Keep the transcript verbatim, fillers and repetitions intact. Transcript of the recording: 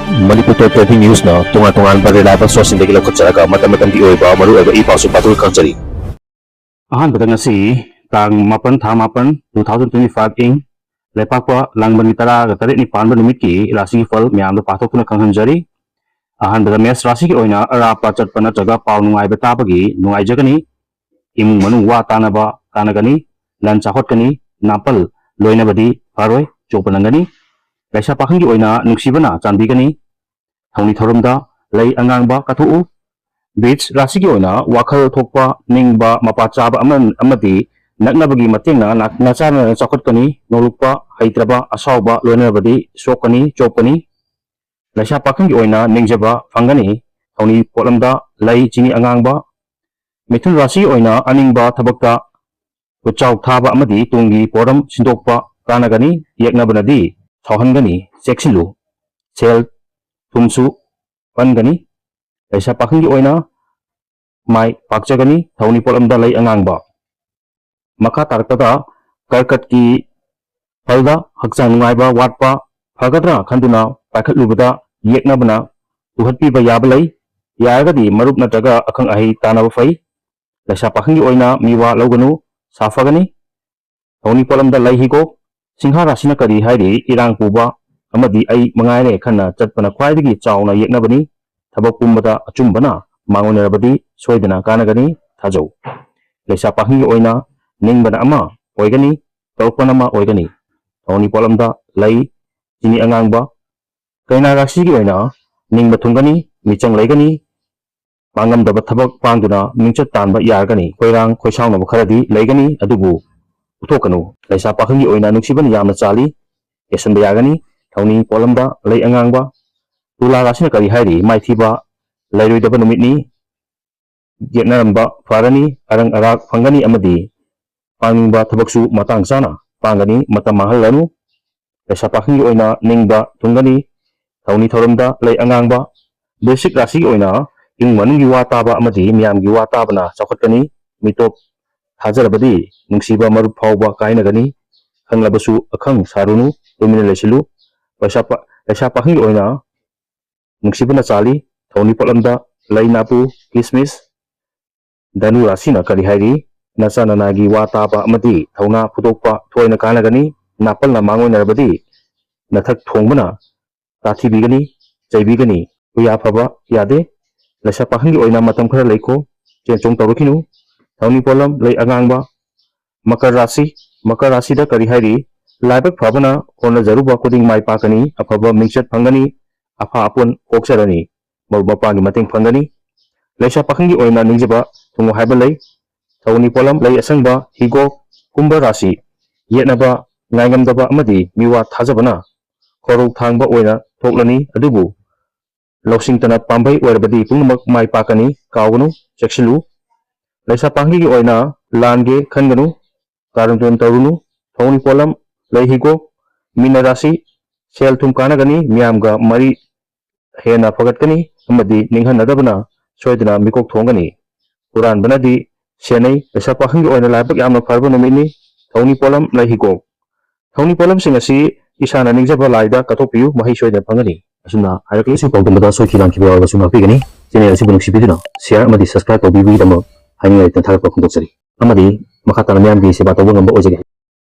ꯃꯅꯤꯄꯨꯔ ꯇꯣꯞ twenty ꯅ꯭ꯌꯨꯁꯅ ꯇꯣꯉꯥꯟ ꯇꯣꯉꯥꯟꯕ reliable ꯁꯣꯔꯁꯁꯤꯡꯗꯒꯤ ꯂꯧꯈꯠꯆꯔꯒ ꯃꯇꯝ ꯃꯇꯝꯒꯤ ꯑꯣꯏꯕ ꯃꯔꯨꯑꯣꯏꯕ ꯏ ꯄꯥꯎꯁꯤꯡ ꯄꯥꯊꯣꯛ ꯈꯪꯆꯔꯤ꯫ ꯑꯍꯥꯟꯕꯗ ꯉꯁꯤ ꯇꯥꯡ ꯃꯥꯄꯟ, ꯊꯥ ꯃꯥꯄꯟ, two thousand twenty five ꯏꯪ ꯂꯩꯄꯥꯛꯄ ꯂꯥꯡꯕꯟꯒꯤ ꯇꯔꯥꯒ ꯇꯔꯦꯠꯅꯤ ꯄꯥꯟꯕ ꯅꯨꯃꯤꯠꯀꯤ ꯔꯥꯁꯤꯒꯤ ꯐꯜ ꯃꯌꯥꯝꯗ ꯄꯥꯊꯣꯛꯇꯨꯅ ꯈꯪꯍꯟꯖꯔꯤ꯫ ꯑꯍꯥꯟꯕꯗ ꯃꯦꯁ ꯔꯥꯁꯤꯒꯤ ꯑꯣꯏꯅ ꯑꯔꯥꯞꯄ ꯆꯠꯄ ꯅꯠꯇ꯭ꯔꯒ ꯄꯥꯎ ꯅꯨꯡꯉꯥꯏꯕ ꯇꯥꯕꯒꯤ ꯅꯨꯡꯉꯥꯏꯖꯒꯅꯤ꯫ ꯏꯃꯨꯡ ꯃꯅꯨꯡ ꯋꯥ ꯇꯥꯅꯕ ꯀꯥꯟꯅꯒꯅꯤ꯫ ꯂꯟ ꯆꯥꯎꯈꯠꯀꯅꯤ꯫ ꯅꯥꯄꯜ ꯂꯣꯏꯅꯕꯗꯤ ꯐꯔꯣꯏ, ꯆꯣꯞꯄ ꯅꯪꯒꯅꯤ꯫ ꯂꯩꯁꯥ ꯄꯥꯈꯪꯒꯤ ꯑꯣꯏꯅ ꯅꯨꯡꯁꯤꯕꯅ ꯆꯥꯟꯕꯤꯒꯅꯤ꯫ ꯊꯧꯅꯤ ꯊꯧꯔꯝꯗ ꯂꯩ ꯑꯉꯥꯡꯕ ꯀꯠꯊꯣꯛꯎ꯫ ꯕꯤꯠꯁ ꯔꯥꯁꯤꯒꯤ ꯑꯣꯏꯅ ꯋꯥꯈꯜ ꯊꯣꯛꯄ, ꯅꯤꯡꯕ ꯃꯄꯥ ꯆꯥꯕ ꯑꯃ-, ꯑꯃꯗꯤ ꯅꯛꯅꯕꯒꯤ ꯃꯇꯦꯡꯅ ꯅꯥ-, ꯅꯆꯥꯅ ꯆꯥꯎꯈꯠꯀꯅꯤ꯫ ꯅꯣꯂꯨꯛꯄ, ꯍꯩꯇ꯭ꯔꯕ, ꯑꯁꯥꯎꯕ ꯂꯣꯏꯅꯕꯗꯤ ꯁꯣꯛꯀꯅꯤ, ꯆꯣꯞꯀꯅꯤ꯫ ꯂꯩꯁꯥ ꯄꯥꯈꯪꯒꯤ ꯑꯣꯏꯅ ꯅꯤꯡꯖꯕ ꯐꯪꯒꯅꯤ꯫ ꯊꯧꯅꯤ ꯄꯣꯠꯂꯝꯗ ꯂꯩ ꯆꯤꯅꯤ ꯑꯉꯥꯡꯕ꯫ ꯃꯤꯊꯨꯟ ꯔꯥꯁꯤꯒꯤ ꯑꯣꯏꯅ ꯑꯅꯤꯡꯕ ꯊꯕꯛꯇ ꯈꯨꯠꯆꯥꯎ ꯊꯥꯕ ꯑꯃꯗꯤ ꯇꯨꯡꯒꯤ ꯄꯣꯔꯝ ꯁꯤꯟꯗꯣꯛꯄ ꯀꯥꯟꯅꯒꯅꯤ꯫ ꯌꯦꯛꯅꯕꯅꯗꯤ ꯁꯥꯎꯍꯟꯒꯅꯤ, ꯆꯦꯛꯁꯤꯜꯂꯨ꯫ ꯁꯦꯜ ꯊꯨꯝꯁꯨ ꯄꯟꯒꯅꯤ꯫ ꯂꯩꯁꯥ ꯄꯥꯈꯪꯒꯤ ꯑꯣꯏꯅ ꯃꯥꯏ ꯄꯥꯛꯆꯒꯅꯤ꯫ ꯊꯧꯅꯤ ꯄꯣꯠꯂꯝꯗ ꯂꯩ ꯑꯉꯥꯡꯕ꯫ ꯃꯈꯥ ꯇꯥꯔꯛꯄꯗ ꯀꯔꯀꯠꯀꯤ ꯐꯜꯗ ꯍꯛꯆꯥꯡ ꯅꯨꯡꯉꯥꯏꯕ ꯋꯥꯠꯄ ꯐꯒꯗ꯭ꯔꯥ ꯈꯟꯗꯨꯅ ꯄꯥꯏꯈꯠꯂꯨꯕꯗ ꯌꯦꯛꯅꯕꯅ ꯇꯨꯍꯠꯄꯤꯕ ꯌꯥꯕ ꯂꯩ꯫ ꯌꯥꯔꯒꯗꯤ ꯃꯔꯨꯞ ꯅꯠꯇ꯭ꯔꯒ ꯑꯈꯪ ꯑꯍꯩ ꯇꯥꯟꯅꯕ ꯐꯩ꯫ ꯂꯩꯁꯥ ꯄꯥꯈꯪꯒꯤ ꯑꯣꯏꯅ ꯃꯤꯋꯥ ꯂꯧꯒꯅꯨ, ꯁꯥꯐꯒꯅꯤ꯫ ꯊꯧꯅꯤ ꯄꯣꯠꯂꯝꯗ ꯂꯩ ꯍꯤꯒꯣꯛ꯫ ꯁꯤꯡꯍꯥ ꯔꯥꯁꯤꯅ ꯀꯔꯤ ꯍꯥꯏꯔꯤ? ꯏꯔꯥꯡ ꯄꯨꯕ ꯑꯃꯗꯤ ꯑꯩ ꯃꯉꯥꯏꯔꯦ ꯈꯟꯅ ꯆꯠꯄꯅ ꯈ꯭ꯋꯥꯏꯗꯒꯤ ꯆꯥꯎꯅ ꯌꯦꯛꯅꯕꯅꯤ꯫ ꯊꯕꯛ ꯄꯨꯝꯕꯗ ꯑꯆꯨꯝꯕꯅ ꯃꯥꯡꯑꯣꯏꯅꯔꯕꯗꯤ ꯁꯣꯏꯗꯅ ꯀꯥꯟꯅꯒꯅꯤ꯫ ꯊꯥꯖꯧ꯫ ꯂꯩꯁꯥ ꯄꯥꯈꯪꯒꯤ ꯑꯣꯏꯅ ꯅꯤꯡꯕꯅ ꯑꯃ ꯑꯣꯏꯒꯅꯤ, ꯇꯧꯔꯛꯄꯅ ꯑꯃ ꯑꯣꯏꯒꯅꯤ꯫ ꯊꯧꯅꯤ ꯄꯣꯠꯂꯝꯗ ꯂꯩ ꯆꯤꯅꯤ ꯑꯉꯥꯡꯕ꯫ ꯀꯩꯅꯥ ꯔꯥꯁꯤꯒꯤ ꯑꯣꯏꯅ ꯅꯤꯡꯕ ꯊꯨꯡꯒꯅꯤ, ꯃꯤꯆꯪ ꯂꯩꯒꯅꯤ꯫ ꯄꯥꯡꯉꯝꯗꯕ ꯊꯕꯛ ꯄꯥꯡꯗꯨꯅ ꯃꯤꯡꯆꯠ ꯇꯥꯟꯕ ꯌꯥꯔꯒꯅꯤ꯫ ꯈꯣꯏꯔꯥꯡ ꯈꯣꯏꯁꯥꯎꯅꯕ ꯈꯔꯗꯤ ꯂꯩꯒꯅꯤ, ꯑꯗꯨꯕꯨ ꯎꯠꯊꯣꯛꯀꯅꯨ꯫ ꯂꯩꯁꯥ ꯄꯥꯈꯪꯒꯤ ꯑꯣꯏꯅ ꯅꯨꯡꯁꯤꯕꯅ ꯌꯥꯝꯅ ꯆꯥꯜꯂꯤ, ꯌꯦꯠꯁꯤꯟꯕ ꯌꯥꯒꯅꯤ꯫ ꯊꯧꯅꯤ ꯄꯣꯠꯂꯝꯗ ꯂꯩ ꯑꯉꯥꯡꯕ꯫ ꯇꯨꯂꯥ ꯔꯥꯁꯤꯅ ꯀꯔꯤ ꯍꯥꯏꯔꯤ? ꯃꯥꯏꯊꯤꯕ ꯂꯩꯔꯣꯏꯗꯕ ꯅꯨꯃꯤꯠꯅꯤ꯫ ꯌꯦꯠꯅꯔꯝꯕ ꯐꯔꯅꯤ, ꯑꯔꯪ ꯑꯔꯥꯛ ꯐꯪꯒꯅꯤ ꯑꯃꯗꯤ ꯄꯥꯡꯅꯤꯡꯕ ꯊꯕꯛꯁꯨ ꯃꯇꯥꯡ ꯆꯥꯅ ꯄꯥꯡꯒꯅꯤ꯫ ꯃꯇꯝ ꯃꯥꯡꯍꯜꯂꯅꯨ꯫ ꯂꯩꯁꯥ ꯄꯥꯈꯪꯒꯤ ꯑꯣꯏꯅ ꯅꯤꯡꯕ ꯊꯨꯡꯒꯅꯤ꯫ ꯊꯧꯅꯤ ꯊꯧꯔꯝꯗ ꯂꯩ ꯑꯉꯥꯡꯕ꯫ ꯕ꯭ꯔꯤꯁꯤꯛ ꯔꯥꯁꯤꯒꯤ ꯑꯣꯏꯅ ꯏꯃꯨꯡ ꯃꯅꯨꯡꯒꯤ ꯋꯥ ꯇꯥꯕ ꯑꯃꯗꯤ ꯃꯤꯌꯥꯝꯒꯤ ꯋꯥ ꯇꯥꯕꯅ ꯆꯥꯎꯈꯠꯀꯅꯤ꯫ ꯃꯤꯇꯣꯞ ꯊꯥꯖꯔꯕꯗꯤ ꯅꯨꯡꯁꯤꯕ ꯃꯔꯨꯞ ꯐꯥꯎꯕ ꯀꯥꯏꯅꯒꯅꯤ꯫ ꯈꯪꯂꯕꯁꯨ ꯑꯈꯪ ꯁꯥꯔꯨꯅꯨ, ꯇꯨꯃꯤꯟꯅ ꯂꯩꯁꯤꯜꯂꯨ꯫ ꯂꯩꯁꯥ ꯄꯥ-, ꯂꯩꯁꯥ ꯄꯥꯈꯪꯒꯤ ꯑꯣꯏꯅ ꯅꯨꯡꯁꯤꯕꯅ ꯆꯥꯜꯂꯤ꯫ ꯊꯧꯅꯤ ꯄꯣꯠꯂꯝꯗ ꯂꯩ ꯅꯥꯄꯨ, ꯀꯤꯁꯃꯤꯁ, ꯙꯅꯨ ꯔꯥꯁꯤꯅ ꯀꯔꯤ ꯍꯥꯏꯔꯤ? ꯅꯆꯥ ꯅꯅꯥꯒꯤ ꯋꯥ ꯇꯥꯕ ꯑꯃꯗꯤ ꯊꯧꯅꯥ ꯐꯨꯗꯣꯛꯄ ꯊꯣꯏꯅ ꯀꯥꯟꯅꯒꯅꯤ꯫ ꯅꯥꯄꯜꯅ ꯃꯥꯡꯑꯣꯏꯅꯔꯕꯗꯤ ꯅꯊꯛ ꯊꯣꯡꯕꯅ ꯇꯥꯊꯤꯕꯤꯒꯅꯤ, ꯆꯩꯕꯤꯒꯅꯤ꯫ ꯍꯨꯌꯥ ꯐꯕ ꯌꯥꯗꯦ꯫ ꯂꯩꯁꯥ ꯄꯥꯈꯪꯒꯤ ꯑꯣꯏꯅ ꯃꯇꯝ ꯈꯔ ꯂꯩꯈꯣ, ꯆꯦꯟ ꯆꯣꯡ ꯇꯧꯔꯛꯈꯤꯅꯨ꯫ ꯊꯧꯅꯤ ꯄꯣꯠꯂꯝ ꯂꯩ ꯑꯉꯥꯡꯕ, ꯃꯀꯔ ꯔꯥꯁꯤ꯫ ꯃꯀꯔ ꯔꯥꯁꯤꯗ ꯀꯔꯤ ꯍꯥꯏꯔꯤ? ꯂꯥꯏꯕꯛ ꯐꯕꯅ ꯍꯣꯠꯅꯖꯔꯨꯕ ꯈꯨꯗꯤꯡ ꯃꯥꯏ ꯄꯥꯛꯀꯅꯤ, ꯑꯐꯕ ꯃꯤꯡꯆꯠ ꯐꯪꯒꯅꯤ, ꯑꯐ ꯑꯄꯣꯟ ꯀꯣꯛꯆꯔꯅꯤ, ꯃꯔꯨꯞ ꯃꯄꯥꯡꯒꯤ ꯃꯇꯦꯡ ꯐꯪꯒꯅꯤ꯫ ꯂꯩꯁꯥ ꯄꯥꯈꯪꯒꯤ ꯑꯣꯏꯅ ꯅꯤꯡꯖꯕ ꯊꯨꯡꯉꯨ ꯍꯥꯏꯕ ꯂꯩ꯫ ꯊꯧꯅꯤ ꯄꯣꯠꯂꯝ ꯂꯩ ꯑꯁꯪꯕ, ꯍꯤꯒꯣꯛ, ꯀꯨꯝꯚ ꯔꯥꯁꯤ꯫ ꯌꯦꯠꯅꯕ, ꯉꯥꯏꯉꯝꯗꯕ ꯑꯃꯗꯤ ꯃꯤꯋꯥ ꯊꯥꯖꯕꯅ ꯈꯣꯔꯧ ꯊꯥꯡꯕ ꯑꯣꯏꯅ ꯊꯣꯛꯂꯅꯤ, ꯑꯗꯨꯕꯨ ꯂꯧꯁꯤꯡꯇꯅ ꯄꯥꯝꯕꯩ ꯑꯣꯏꯔꯕꯗꯤ ꯄꯨꯝꯅꯃꯛ ꯃꯥꯏ ꯄꯥꯛꯀꯅꯤ꯫ ꯀꯥꯎꯒꯅꯨ, ꯆꯦꯛꯁꯤꯜꯂꯨ꯫ ꯂꯩꯁꯥ ꯄꯥꯈꯪꯒꯤ ꯑꯣꯏꯅ ꯂꯥꯟꯒꯦ ꯈꯟꯒꯅꯨ, ꯀꯥꯔꯟ ꯇꯨꯔꯟ ꯇꯧꯔꯨꯅꯨ꯫ ꯊꯧꯅꯤ ꯄꯣꯠꯂꯝ ꯂꯩ ꯍꯤꯒꯣꯛ, ꯃꯤꯅ ꯔꯥꯁꯤ꯫ ꯁꯦꯜ ꯊꯨꯝ ꯀꯥꯟꯅꯒꯅꯤ, ꯃꯤꯌꯥꯝꯒ ꯃꯔꯤ ꯍꯦꯟꯅ ꯐꯒꯠꯀꯅꯤ ꯑꯃꯗꯤ ꯅꯤꯡꯍꯟꯅꯗꯕꯅ ꯁꯣꯏꯗꯅ ꯃꯤꯀꯣꯛ ꯊꯣꯡꯒꯅꯤ꯫ ꯍꯨꯔꯥꯟꯕꯅꯗꯤ ꯁꯦꯟꯅꯩ꯫ ꯂꯩꯁꯥ ꯄꯥꯈꯪꯒꯤ ꯑꯣꯏꯅ ꯂꯥꯏꯕꯛ ꯌꯥꯝꯅ ꯐꯔꯕ ꯅꯨꯃꯤꯠꯅꯤ꯫ ꯊꯧꯅꯤ ꯄꯣꯠꯂꯝ ꯂꯩ ꯍꯤꯒꯣꯛ꯫ ꯊꯧꯅꯤ ꯄꯣꯠꯂꯝꯁꯤꯡ ꯑꯁꯤ ꯏꯁꯥꯅ ꯅꯤꯡꯖꯕ ꯂꯥꯏꯗ ꯀꯠꯊꯣꯛꯄꯤꯌꯨ, ꯃꯍꯩ ꯁꯣꯏꯗꯅ ꯐꯪꯒꯅꯤ꯫ ꯑꯁꯨꯝꯅ ꯍꯥꯏꯔꯛꯂꯤꯁꯤ ꯄꯥꯎꯗꯝꯕꯗ ꯁꯣꯏꯈꯤ ꯂꯥꯟꯈꯤꯕ ꯌꯥꯎꯔꯕꯁꯨ ꯉꯥꯛꯄꯤꯒꯅꯤ꯫ ꯆꯦꯅꯦꯜ ꯑꯁꯤꯕꯨ ꯅꯨꯡꯁꯤꯕꯤꯗꯨꯅ ꯁꯤꯌꯥꯔ ꯑꯃꯗꯤ ꯁꯕꯁꯀ꯭ꯔꯥꯏꯕ ꯇꯧꯕꯤꯕꯒꯤꯗꯃꯛ ꯍꯥꯏꯅꯤꯡꯉꯥꯏ ꯂꯩꯇꯅ ꯊꯥꯒꯠꯄ ꯐꯣꯡꯗꯣꯛꯆꯔꯤ꯫ ꯑꯃꯗꯤ ꯃꯈꯥ ꯇꯥꯅ ꯃꯤꯌꯥꯝꯒꯤ ꯁꯦꯕꯥ ꯇꯧꯕ ꯉꯝꯕ ꯑꯣꯏꯖꯒꯦ꯫